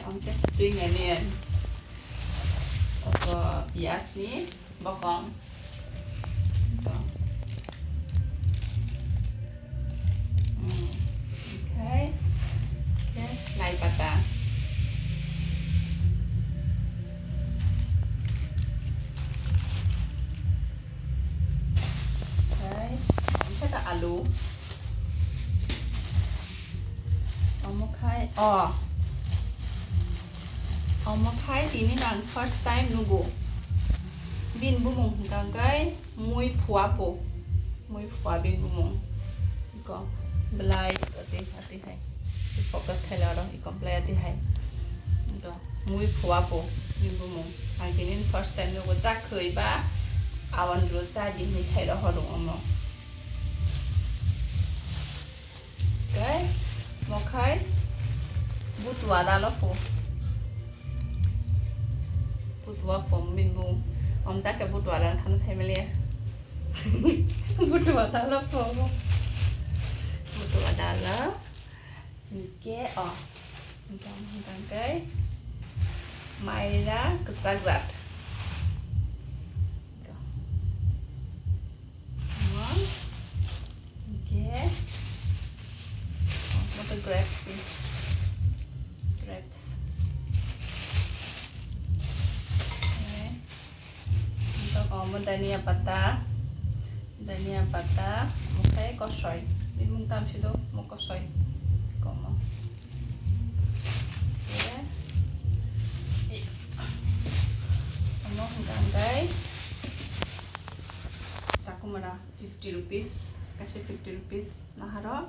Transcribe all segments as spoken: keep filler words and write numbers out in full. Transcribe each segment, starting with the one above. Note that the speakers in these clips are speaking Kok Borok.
Ang khe spring onion. Oko piyaj ni bokong. Ito. Hmm. Okay. Okay. Lai pata. Okay. Ang khe ta alu. Omo khai, oh. Omo khai tini ang first time nugo. Bini bumung hwnkha khe mui phua po. Mui phua bini bumung. Ko belai ati, ati hai. Focus khai la ro, iko belai ati hai. Ko mui phua po bini bumung. Ang tini first time nugo, jak khoi ba awan ro cha di hinwi sai ro hodung omo. Okay, mo khai butua dalo po. Butua po bini bumung. Om jak khe butua dalo thano sai maliya. Butua dalo po. Butua dalo. Hingke, oh. Hingke, hingke, hingke. Maira kwchak jat. Hingke. Hingke. Oh, moto grapes ni. Grapes. Okay. Ito, oh, mo dhania pata. Dhania pata. Mo khai kosoi. Bini bumung tam sido, mo kosoi. Komo. Okay. Omo hwnkha hwnkhe chakumara fifty rupees, kaisa fifty rupees naharo.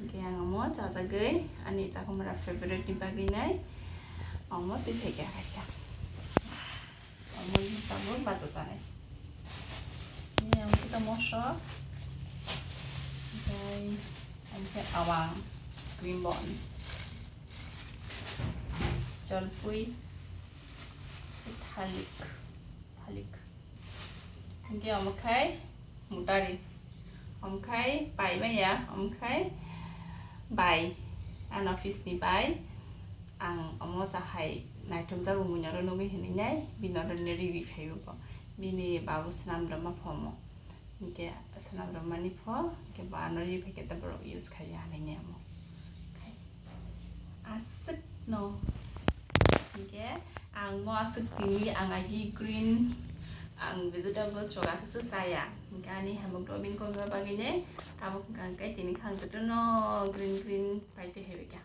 Hwnkhe ang omo chajagwi ani chakumara favorite ni bagwi nai omo twi phaikha kaisa. Omo tabuk bacha janai. Ini ang kita mosok. Okai, ang khe awang, green bone. Jalpui, thalik, thalik. Hingke omo khai mutari. Omo khai pai maya, omo khai bai. An office ni bai. Ang omo chahai naithok jago mui noro nugwi hinwi nai, bini oro nini riri phaibo bo. Bini babu swnam rwma phomo. Hingke swnam rwmani pho, hingke bo ano ri phaikhe ta borok use khaiya hinwi nai omo. Khai aswk no. Hingke ang mo aswk tini ang agi green, ang vegetables rok aswk se chaya. Hingke ani hemoglobin komna bagwi nai tabuk hingka hingke tini khang jotono green green pai twi hai bai kha.